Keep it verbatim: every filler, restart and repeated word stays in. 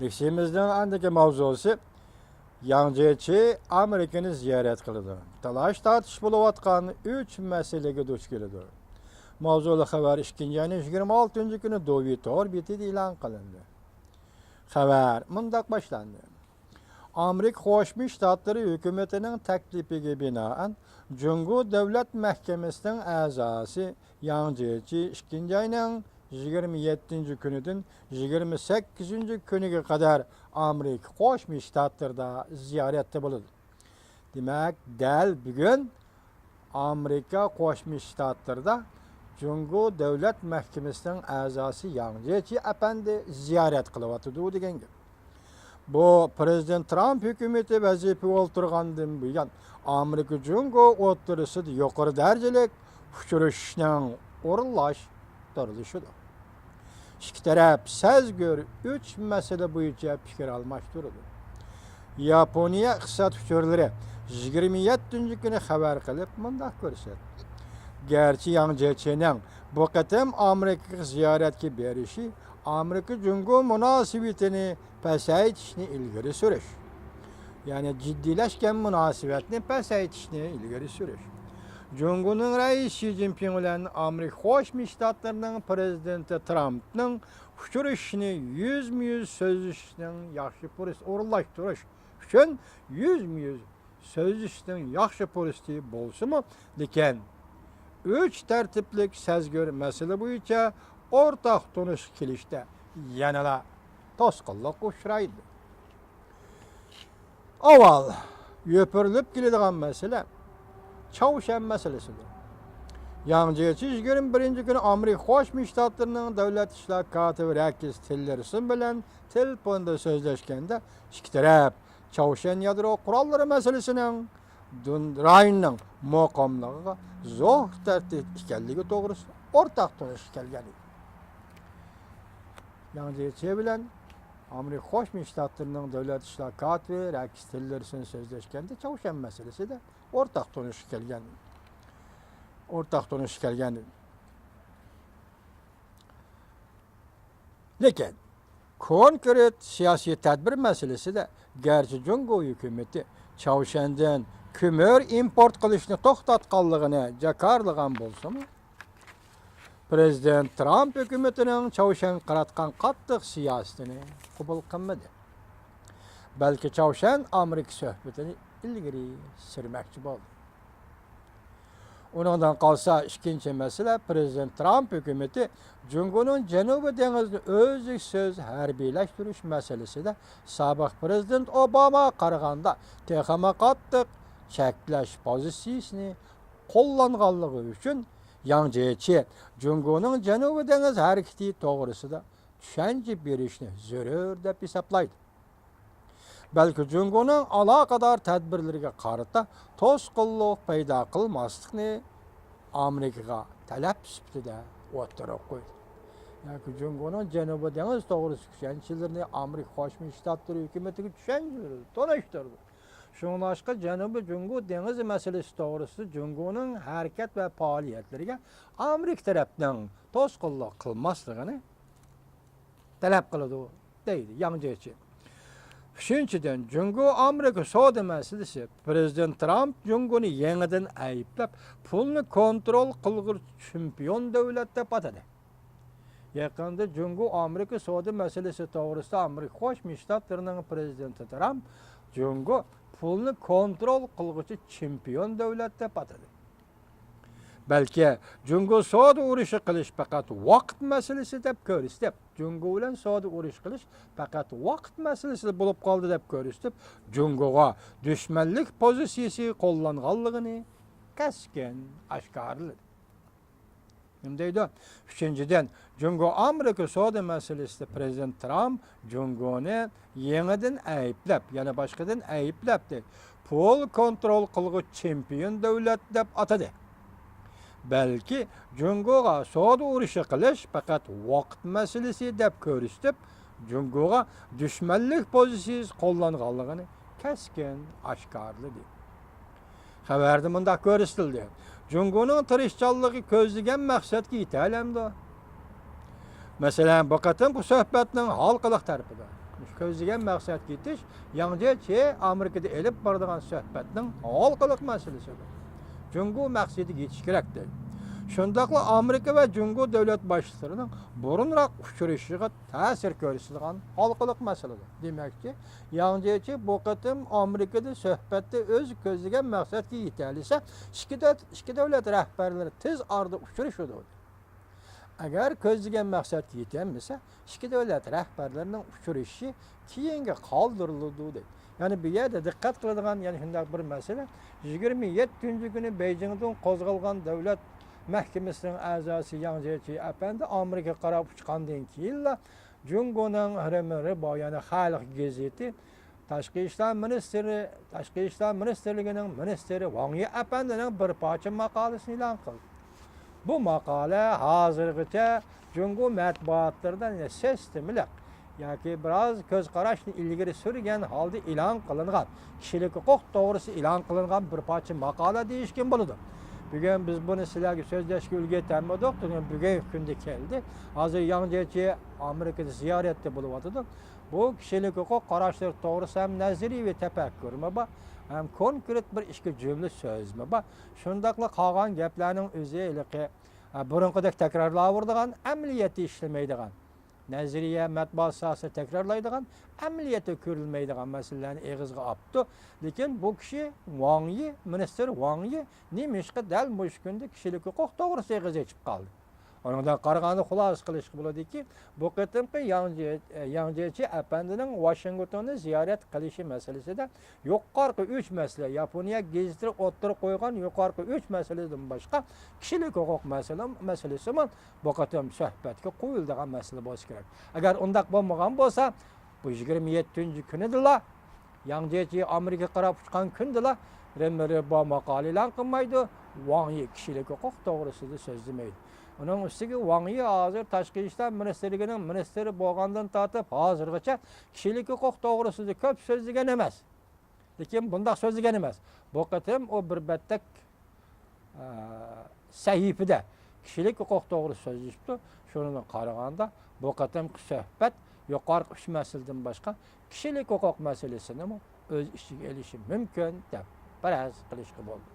لېكسىيىمىزنىڭ ئەندىكى ماۋزۇسى، ياڭ جيېچى ئامېرىكىنى زىيارەت قىلىدۇ. تالاش-تارتىش بولۇۋاتقان ئۈچ مەسىلىگە دۇچ كېلىدۇ. ماۋزۇلۇق خەۋەر ئىككىنچى ئاينىڭ يىگىرمە ئالتىنچى كۈنى دوۋى تور بېتىدە ئېلان قىلىندى. خەۋەر مۇنداق باشلاندى. ئامېرىكا قوشما شتاتلىرى ھۆكۈمىتىنىڭ تەكلىپىگە بىنائەن، جۇڭگو دۆلەت مەھكىمىسىنىڭ ئەزاسى ياڭ جيېچى ئىككىنچى ئاينىڭ يىگىرمە يەتتىنچى كۈنىدىن يىگىرمە سەككىزىنچى كۈنىگە قەدەر ئامېرىكا قوشما شتاتلىرىدا زىيارەتتە بولىدۇ. دېمەك، دەل بۈگۈن ئامېرىكا قوشما شتاتلىرىدا جۇڭگو دۆلەت مەھكىمىسىنىڭ ئەزاسى ياڭ جيېچى ئەپەندى زىيارەت قىلىۋاتىدۇ دېگەن گەپ. بۇ پىرېزىدېنت ترامپ ھۆكۈمىتى ۋەزىپىگە ئولتۇرغاندىن بۇيان ئامېرىكا جۇڭگو ئوتتۇرىسىدا يۇقىرى دەرىجىلىك ئۇچرىشىشنىڭ ئورۇنلاشتۇرۇلۇشىدۇر. ئىككى تەرەپ سەزگۈر ئۈچ مەسىلە بويىچە پىكىر ئالماشتۇرىدۇ. ياپونىيە ئىقتىساد ئۇچۇرلىرى يىگىرمە يەتتىنچى كۈنى خەۋەر قىلىپ مۇنداق كۆرسەتتى. گەرچە ياڭ جيېچىنىڭ بۇ قېتىم ئامېرىكىغا زىيارەتكە بېرىشى ئامېرىكا جۇڭگو مۇناسىۋىتىنى پەسەيتىشنى ئىلگىرى سۈرۈش، يەنى جىددىيلەشكەن مۇناسىۋەتنى پەسەيتىشنى ئىلگىرى سۈرۈش، جۇڭگونىڭ رەئىسى شى جىنپىڭ بىلەن ئامېرىكا قوشما شتاتلىرىنىڭ پىرېزىدېنتى ترامپنىڭ ئۇچرىشىشىنى يۈزمۇ يۈز سۆزلىشىشنىڭ ياخشى پۇرسىتى ئورۇنلاشتۇرۇش ئۈچۈن يۈزمۇ يۈز سۆزلىشىشنىڭ ياخشى پۇرسىتى بولسىمۇ، لېكىن ئۈچ تەرتىپلىك سەزگۈر مەسىلە بويىچە ئورتاق تونۇشقا كېلىشتە يەنىلا توسقۇنلۇققا ئۇچرايدۇ. ئاۋۋال يوپۇرۇلۇپ كېلىدىغان مەسىلە چاۋشيەن مەسىلىسىدۇر. ياڭ جيېچى يىگىرمە بىرىنچى كۈنى ئامېرىكا قوشما شتاتلىرىنىڭ دۆلەت ئىشلار كاتىپى رەكس تىللېرسون بىلەن تېلېفوندا سۆزلەشكەندە، ئىككى تەرەپ چاۋشيەن يادرو قوراللىرى مەسىلىسىنىڭ دۇن-، رايوننىڭ مۇقىملىقىغا زور تەھدىت ئىكەنلىكى توغرىسىدا ئورتاق تونۇشقا كەلگەن ئىدى. ياڭ جيېچى بىلەن ئامېرىكا قوشما شتاتلىرىنىڭ دۆلەت ئىشلار كاتىپى رەكس تىللېرسون سۆزلەشكەندە، چاۋشيەن مەسىلىسىدە ئورتاق تونۇشقا كەلگەن، ئورتاق تونۇشقا كەلگەن ئىدى. لېكىن كونكرېت سىياسىي تەدبىر مەسىلىسىدە گەرچە جۇڭگو ھۆكۈمىتى چاۋشيەندىن كۆمۈر ئىمپورت قىلىشنى توختاتقانلىقىنى جاكارلىغان بولسىمۇ، پىرېزىدېنت ترامپ ھۆكۈمىتىنىڭ چاۋشيەنگە قاراتقان قاتتىق سىياسىتىنى قوبۇل قىلمىدى. بەلكى چاۋشيەن ئامېرىكا سۆھبىتىنى ئىلگىرى سۈرمەكچى بولدى. ئۇنىڭدىن قالسا، ئىككىنچى مەسىلە، پىرېزىدېنت ترامپ ھۆكۈمىتى جۇڭگونىڭ جەنۇبىي دېڭىزنى ئۈزلۈكسىز ھەربىيلەشتۈرۈش مەسىلىسىدە سابىق پىرېزىدېنت ئوباماغا قارىغاندا تېخىمۇ قاتتىق چەكلەش پوزىتسىيىسىنى قوللانغانلىقى ئۈچۈن، ياڭ جيېچى جۇڭگونىڭ جەنۇبىي دېڭىز ھەرىكىتى توغرىسىدا چۈشەنچە بېرىشنى زۆرۈر دەپ ھېسابلايدۇ. بەلكى جۇڭگونىڭ ئالاقىدار تەدبىرلىرىگە قارىتا توسقۇنلۇق پەيدا قىلماسلىقنى ئامېرىكىغا تەلەپ سۈپىتىدە ئوتتۇرىغا قويدى. ياكى جۇڭگونىڭ جەنۇبىي دېڭىز توغرىسىدىكى چۈشەنچىلىرىنى ئامېرىكا قوشما شتاتلىرى ھۆكۈمىتىگە چۈشەندۈردى، تونۇشتۇردى. شۇڭلاشقا جەنۇبىي جۇڭگو دېڭىزى مەسىلىسى توغرىسىدا جۇڭگونىڭ ھەرىكەت ۋە پائالىيەتلىرىگە ئامېرىكا تەرەپنىڭ توسقۇنلۇق قىلماسلىقىنى تەلەپ قىلىدۇ، دەيدۇ ياڭ جيېچى. ئۈچىنچىدىن، جۇڭگو ئامېرىكا سودا مەسىلىسى. پىرېزىدېنت ترامپ جۇڭگونى يېڭىدىن ئەيىبلەپ، پۇلنى كونترول قىلغۇچى چېمپىيون دۆلەت دەپ ئاتىدى. يېقىندا جۇڭگو ئامېرىكا سودا مەسىلىسى توغرىسىدا ئامېرىكا قوشما شتاتلىرىنىڭ پىرېزىدېنتى ترامپ جۇڭگو پۇلنى كونترول قىلغۇچى چېمپىيون دۆلەت دەپ ئاتىدى. بەلكى جۇڭگو سودا ئۇرۇشى قىلىش پەقەت ۋاقىت مەسىلىسى دەپ كۆرسىتىپ، جۇڭگو بىلەن سودا ئۇرۇشى قىلىش پەقەت ۋاقىت مەسىلىسى بولۇپ قالدى دەپ كۆرسىتىپ، جۇڭگوغا دۈشمەنلىك پوزىتسىيىسى قوللانغانلىقىنى كەسكىن ئاشكارىلىدى. نېمە دەيدۇ؟ ئۈچىنچىدىن، جۇڭگو ئامېرىكا سودا مەسىلىسىدە پىرېزىدېنت ترامپ جۇڭگونى يېڭىدىن ئەيىبلەپ، يەنە باشقىدىن ئەيىبلەپ، پۇل كونترول قىلغۇچ چېمپىيون دۆلەت دەپ ئاتىدى. بەلكى جۇڭگوغا سودا ئۇرۇشى قىلىش پەقەت ۋاقىت مەسىلىسى دەپ كۆرسىتىپ، جۇڭگوغا دۈشمەنلىك پوزىتسىيىسى قوللانغانلىقىنى كەسكىن ئاشكارىلىدى. خەۋەردە مۇنداق كۆرسىتىلدى: جۇڭگونىڭ تىرىشچانلىقى كۆزلىگەن مەقسەتكە يېتەلەمدۇ؟ مەسىلەن، بۇ قېتىمقى سۆھبەتنىڭ ھالقىلىق تەرىپىدە كۆزلىگەن مەقسەتكە يېتىش ياڭ جيېچى ئامېرىكىدا ئېلىپ بارىدىغان سۆھبەتنىڭ ھالقىلىق مەسىلىسىدۇر. جۇڭگو مەقسىتىگە يېتىش كېرەك دەيدۇ. شۇنداقلا ئامېرىكا ۋە جۇڭگو دۆلەت باشلىقلىرىنىڭ بۇرۇنراق ئۇچرىشىشىغا تەسىر كۆرسىتىدىغان ھالقىلىق مەسىلىدۇر. دېمەكچى، ياڭ جيېچى بۇ قېتىم ئامېرىكىدا سۆھبەتتە ئۆزى كۆزلىگەن مەقسەتكە يېتەلىسە، ئىككى دۆ-، ئىككى دۆلەت رەھبەرلىرى تېز ئارىدا ئۇچرىشىدۇ. ئەگەر كۆزلىگەن مەقسەتكە يېتەلمىسە، ئىككى دۆلەت رەھبەرلىرىنىڭ ئۇچرىشىشى كېيىنگە قالدۇرۇلىدۇ، دەيدۇ. يەنى بۇ يەردە دىققەت قىلىدىغان يەنە شۇنداق بىر مەسىلە، يىگىرمە يەتتىنچى كۈنى بېيجىڭدىن قوزغالغان دۆلەت مەھكىمىسىنىڭ ئەزاسى ياڭ جيېچى ئەپەندى ئامېرىكىغا قاراپ ئۇچقاندىن كېيىنلا، جۇڭگونىڭ رېمېنرېبا، يەنى خەلق گېزىتى، تاشقى ئىشلار مىنىستىرى، تاشقى ئىشلار مىنىستىرلىكىنىڭ مىنىستىرى ۋاڭ يى ئەپەندىنىڭ بىر پارچە ماقالىسىنى ئېلان قىلدى. بۇ ماقالە ھازىرغىچە جۇڭگو مەتبۇئاتلىرىدا، يەنى سىستېمىلىق ياكى بىراز كۆز قاراشنى ئىلگىرى سۈرگەن ھالدا ئېلان قىلىنغان، كىشىلىك ھوقۇق توغرىسىدا ئېلان قىلىنغان بىر پارچە ماقالە دېيىشكىمۇ بولىدۇ. بۈگۈن بىز بۇنى سىلەرگە سۆزلەشكە ئۈلگۈرتەلمىدۇق. بۈگۈن، بۈگۈنكى كۈندە كەلدى. ھازىر ياڭ جيېچى ئامېرىكىدا زىيارەتتە بولۇۋاتىدۇ. بۇ كىشىلىك ھوقۇق قاراشلىرى توغرىسىدا ھەم نەزەرىيەۋى تەپەككۇرمۇ بار، ھەم كونكرېت بىر ئىككى جۈملە سۆزمۇ بار. شۇنداقلا قالغان گەپلەرنىڭ ئۆزى ھېلىقى، ئە، بۇرۇنقىدەك تەكرارلاۋېرىدىغان، ئەمەلىيەتتە ئىشلىمەيدىغان، نەزەرىيە، مەتبۇئات ساھەسىدە تەكرارلايدىغان، ئەمەلىيەتتە كۆرۈلمەيدىغان مەسىلىلەرنى ئېغىزغا ئاپتۇ. لېكىن بۇ كىشى ۋاڭ يى، مىنىستىر ۋاڭ يى نېمىشقا دەل مۇشۇ كۈندە كىشىلىك ھوقۇق توغرىسىدا ئېغىز ئېچىپ قالدى؟ ئۇنىڭدىن قارىغاندا خۇلاسە قىلىشقا بولىدۇكى، بۇ قېتىمقى ياڭ جيې-، ياڭ جيېچى ئەپەندىنىڭ ۋاشىنگتوننى زىيارەت قىلىشى مەسىلىسىدە يۇقارقى ئۈچ مەسىلە، ياپونىيە گېزىتى ئوتتۇرىغا قويغان يۇقارقى ئۈچ مەسىلىدىن باشقا، كىشىلىك ھوقۇق مەسىلە، مەسىلىسىمۇ بۇ قېتىم سۆھبەتكە قويۇلىدىغان مەسىلە بولسا كېرەك. ئەگەر ئۇنداق بولمىغان بولسا، بۇ يىگىرمە يەتتىنچى كۈنىدىلا، ياڭ جيېچى ئامېرىكىغا قاراپ ئۇچقان كۈندىلا، رېمېنرېبا ماقالە ئېلان قىلمايدۇ، ۋاڭ يى كىشىلىك ھوقۇق توغرىسىدا سۆزلىمەيدۇ. ئۇنىڭ ئۈستىگە ۋاڭ يى ھازىر تاشقى ئىشلار مىنىستىرلىكىنىڭ مىنىستىرى بولغاندىن تارتىپ ھازىرغىچە كىشىلىك ھوقۇق توغرىسىدا كۆپ سۆزلىگەن ئەمەس. لېكىن بۇنداق سۆزلىگەن ئەمەس. بۇ قېتىم ئۇ بىر بەتتەك، ئە، سەھىپىدە كىشىلىك ھوقۇق توغرىسىدا سۆزلىشىپتۇ. شۇنىڭغا قارىغاندا، بۇ قېتىمقى سۆھبەت يۇقارقى ئۈچ مەسىلىدىن باشقا كىشىلىك ھوقۇق مەسىلىسىنىمۇ ئۆز ئىچىگە ئېلىشى مۇمكىن دەپ پەرەز قىلىشقا بولىدۇ.